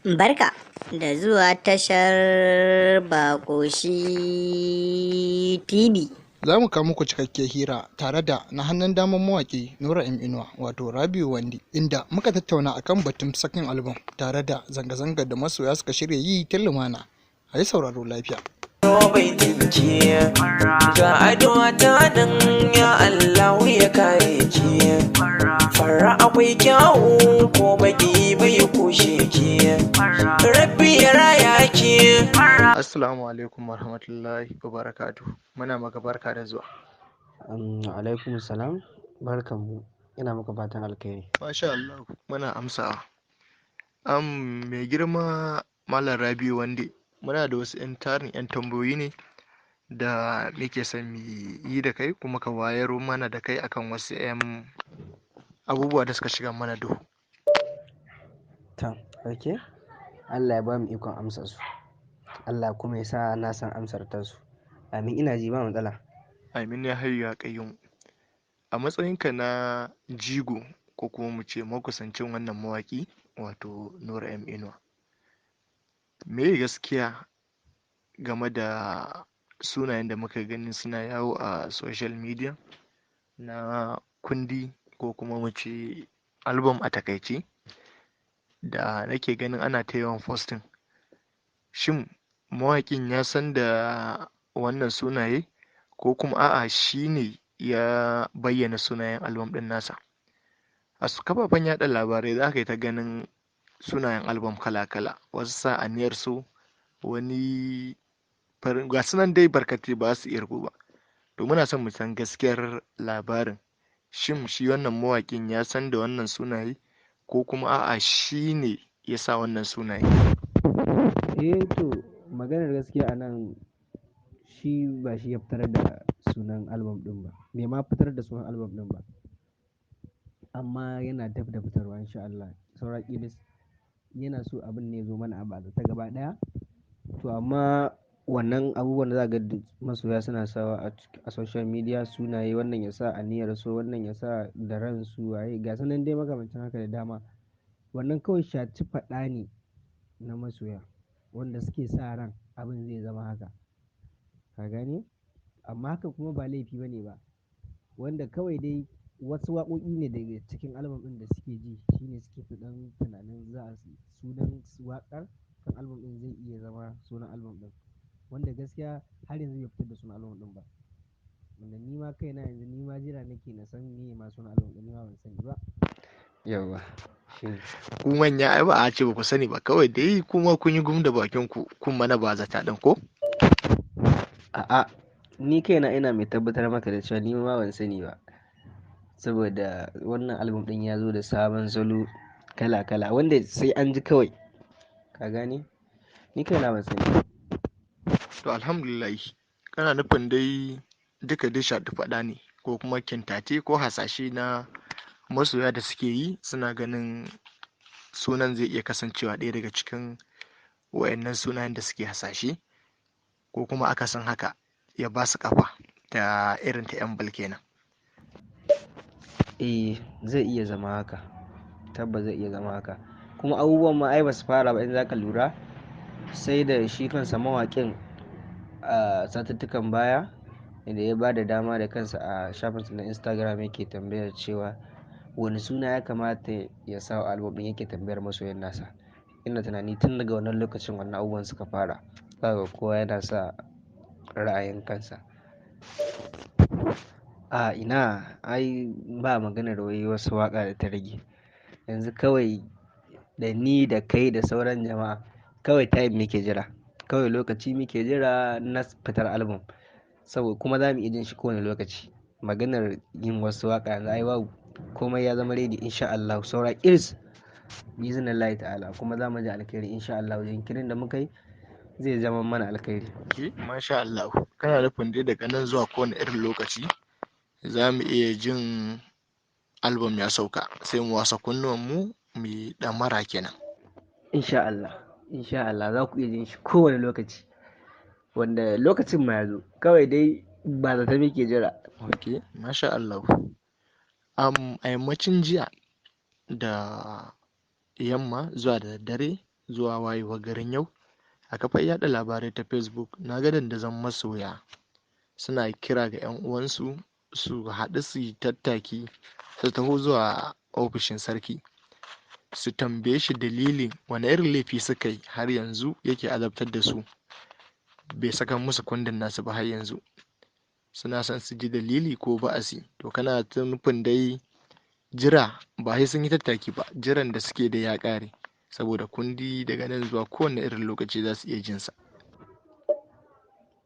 Barka da zuwa tashar Baƙoshi TV. Za mu kawo muku cikakkiyar hira tare da na hannun daman mawaƙi Nura M Inuwa, wato Rabiu Wandi, inda muka tattauna akan batun sakin album tare da zanga-zangar da masoya suka shirya yi ta lumana. A yi sauraro lafiya. Baitinki ga addu'a ta nan, ya Allah ya kare ki. Fara akwai kyawu, ko baki bai kushe ki. Rabbi ya raya ki. Assalamu alaikum warahmatullahi wabarakatuh. Muna maka barka da zuwa. Alaikum salam, barkanmu, ina muka fatan alkhairi. Masha Allah, muna amsawa. Mai girma Malam Rabiu Wande, muna da wasu 'yan tarin 'yan tambayoyi ne da muke son mu yi da kai, kuma ka wayar mana da kai akan wasu 'yan abubuwa da suka shiga mana duhu. Ta, ok, Allah ya ba mu ikon amsa su, Allah kuma ya sa na san amsar ta su. Amin, ina ji, ba matsala. Amin ya hayyu ya qayyum. A matsayinka na jigo, ko kuma mu ce makusancin wannan mawaƙi, wato Nura M Inuwa, meye gaskiya game da sunayen da muka gani suna yawo a social media na kundi, ko kuma mu ce album a taƙaice, da nake ganin ana ta yawan posting? Shin mawaƙin ya san da wannan sunaye, ko kuma a'a, shi ne ya bayyana sunayen album ɗin nasa? A kafafen yaɗa labarai za ka yi ta ganin sunayen album kala-kala, wasu sa aniyar su wani farin, ga su nan dai barkatai, ba su iya ba. To, muna son mu san gaskiyar labarin. Shin shi wannan mawaƙin ya san da wannan sunaye, ko kuma a'a, shi ne ya sa wannan sunaye? Eh to, maganar gaskiya a nan, shi ba shi ya fitar da sunan album ɗin ba, bai ma fitar da sunan album ɗin ba, amma yana dab da fitarwa insha Allah, saura ƙiris. Yana so abin ne ya zo mana a bazata gaba ɗaya. To, amma wannan abubuwan da za ga duk masoya suna sawa a social media, sunaye, wannan ya sa aniyar so, wannan ya sa da ransu, waye, ga su nan dai makamancin haka da dama, wannan kawai shaci faɗa ne na masoya wanda suke sa ran abin zai zama haka, ka gane? Amma haka kuma ba laifi ba ne ba, wanda kawai dai wasu waƙoƙi ne daga cikin album ɗin da suke ji, shine suke fi ɗan tunanin za a sunan waƙar kan album ɗin zai iya zama sunan album ɗin, wanda gaskiya har yanzu bai fitar da sunan album ɗin ba. Wanda ni ma kaina yanzu ni ma jira nake na san meye ma sunan album ɗin, ni ma ban sani ba. Yauwa, shine. Ku manya ai ba a ce ba ku sani ba, kawai dai kuma kun yi gum da bakin ku, kun mana ba zata ɗin ko? A'a, ni kaina ina mai tabbatar maka da cewa ni ma ban sani ba. Saboda wannan album ɗin ya zo da sabon salo kala-kala wanda sai an ji kawai. Ka gane? Ni kaina ban sani ba. To, alhamdulillah. Kana nufin dai duka dai shaɗi faɗa ne, ko kuma kintace ko hasashe na masoya da suke yi, suna ganin sunan zai iya kasancewa ɗaya daga cikin wayannan sunayen da suke hasashe, ko kuma akasin haka, ya ba su ƙafa ta irin ta 'yan bal kenan. Eh, zai iya zama haka. Tabbas zai iya zama haka. Kuma abubuwan ma ai basu fara ba in zaka lura, sai da shi kansa mawaƙin a satuttukan baya da ya ba da dama da kansa a shafinsa na Instagram yake tambayar cewa wani suna ya kamata ya sa wa album ɗin, yake tambayar masoyan nasa. Ina tunani tun daga wannan lokacin wannan abubuwan suka fara. Zaka ga kowa yana sa ra'ayin kansa. A ina, ai ba maganar wai wasu waƙa da ta rage. Yanzu kawai da ni da kai da sauran jama'a, kawai time muke jira. Kawai lokaci muke jira na fitar album. Saboda kuma za mu iya jin shi kowane lokaci. Maganar yin wasu waƙa yanzu ai babu. Komai ya zama ready insha Allah. Saura ƙiris, biiznillahi ta'ala, kuma za mu ji alkhairi insha Allah. Jinkirin da muka yi zai zama mana alkhairi. Ok, masha Allah. Kana nufin dai daga nan zuwa kowane irin lokaci za mu iya jin album ya sauka, sai mu wasa kunnuwanmu mu yi ɗamara kenan. Insha Allah, insha Allah za ku iya jin shi kowane lokaci. Wanda lokacin ma ya zo, kawai dai ba zata muke jira. Ok, masha Allah. A yammacin jiya da yamma zuwa da daddare zuwa wayewar garin yau a kafar yaɗa labarai ta Facebook na ga dandazon masoya suna kira ga 'yan uwansu su haɗu su yi tattaki su taho zuwa ofishin sarki su tambaye shi dalilin wane irin laifi suka yi har yanzu yake azabtar da su, bai saka musu kundin nasu ba har yanzu. Suna son su ji dalili ko ba'asi. To kana ta nufin dai jira ba sai sun yi tattaki ba, jiran da suke da ya ƙare saboda kundi daga nan zuwa kowane irin lokaci za su iya jinsa.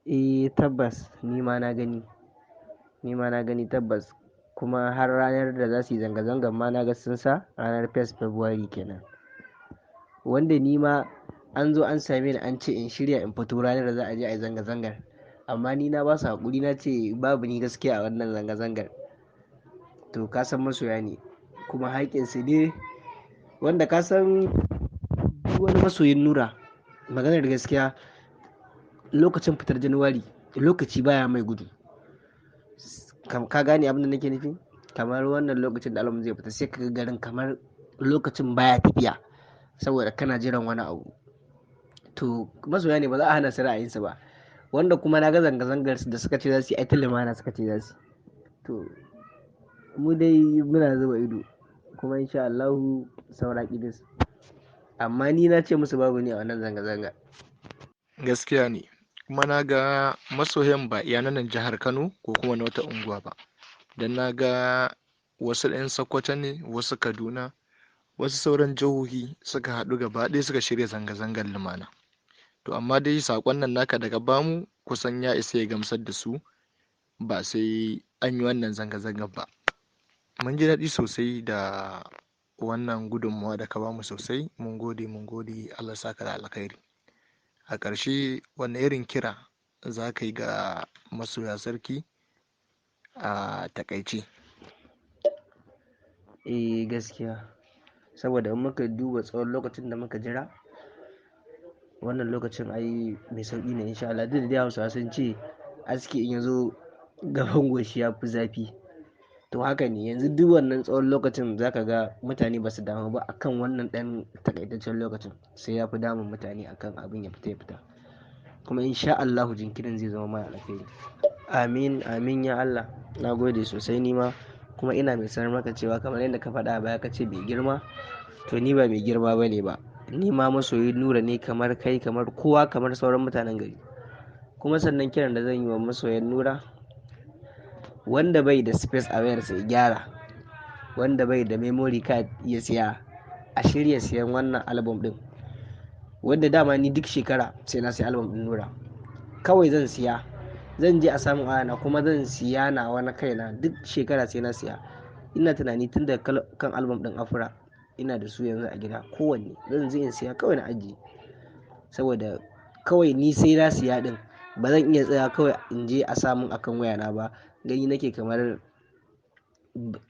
Eh tabbas ni ma na gani, ni ma na gani tabbas. Kuma har ranar da za su yi zanga-zangar ma na ga sun sa ranar 1 February kenan. Wanda ni ma an zo an same ni an ce in shirya in fito ranar da za a je a yi zanga-zangar. Amma ni na ba su haƙuri, na ce babu ni gaskiya a wannan zanga-zangar. To ka san masoya ne kuma haƙƙinsu ne. Wanda ka san duk wani masoyin Nura, maganar gaskiya, lokacin fitar Januwari lokaci baya mai gudu. Ka gane abin da nake nufi? Kamar wannan lokacin da album zai fita sai ka ga garin kamar lokacin baya tafiya saboda kana jiran wani abu. To masoya ne, ba za a hana su ra'ayinsu ba. Wanda kuma na ga zanga-zangar da suka ce za su yi, ai ta lumana suka ce za su yi. To mu dai muna zuba ido kuma insha Allahu saura ƙiris. Amma ni na ce musu babu ni a wannan zanga-zanga. Gaskiya ne. Kuma na ga masoyan ba iya nan jihar Kano ko kuma na wata unguwa ba. Dan na ga wasu 'yan Sokoto ne, wasu Kaduna, wasu sauran jihohi suka haɗu gaba ɗaya suka shirya zanga-zangar lumana. To amma dai saƙon nan naka da ka bamu kusan ya isa ya gamsar da su, ba sai an yi wannan zanga-zangar ba. Mun ji daɗi sosai da wannan gudunmawa da ka bamu sosai. Mun gode, mun gode. Allah saka da alkhairi. A ƙarshe, wane irin kira za ka yi ga masoya sarki a taƙaice? Eh gaskiya, saboda in muka duba tsawon lokacin da muka jira, wannan lokacin ai mai sauƙi ne insha Allah. Duk da dai Hausawa sun ce aski in ya zo gaban goshi ya fi zafi. To haka ne, yanzu duk wannan tsawon lokacin za ka ga mutane ba su damu ba akan wannan ɗan takaitaccen lokacin, sai ya fi damun mutane akan abin ya fita ya fita. Kuma insha Allahu jinkirin zai zama mana alkhairi. Amin, amin ya Allah. Na gode sosai ni ma, kuma ina mai sanar maka cewa kamar yadda ka faɗa a baya ka ce mai girma, to ni ba mai girma ba ne ba. Ni ma masoyin Nura ne kamar kai, kamar kowa, kamar sauran mutanen gari. Kuma sannan kiran da zan yi wa masoyan Nura, wanda bai da space a wayarsa ya gyara, wanda bai da memory card ya siya, a shirya siyan wannan album ɗin. Wanda dama ni duk shekara sai na siya album ɗin Nura. Kawai zan siya, zan je a samu ayana kuma zan siya nawa na kaina, duk shekara sai na siya. Ina tunani tun daga kan album ɗin Afra ina da su yanzu a gida, kowanne zan je in siya kawai na ajiye. Saboda kawai ni sai na siya ɗin, ba zan iya tsaya kawai in je a samun akan wayana ba. Gani nake kamar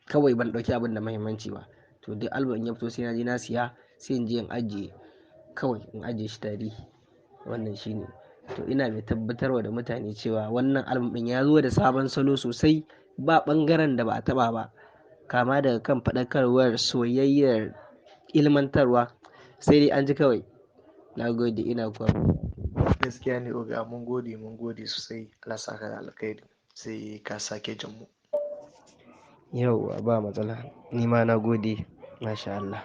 kawai ban ɗauki abin da muhimmanci ba. To duk album in ya fito sai na je na siya, sai in je in ajiye, kawai in ajiye shi tarihi. Wannan shine. To ina mai tabbatarwa da mutane cewa wannan album ɗin ya zo da sabon salo sosai, ba ɓangaren da ba a taɓa ba. Kama daga kan faɗakarwar, soyayyar, ilmantarwa, sai dai an ji kawai. Na gode, ina kuwa. Gaskiya ne oga, mun gode, mun gode sosai. Allah saka da alkhairi. Sai ka sake jin mu. Yauwa ba matsala. Ni ma na gode. Masha Allah.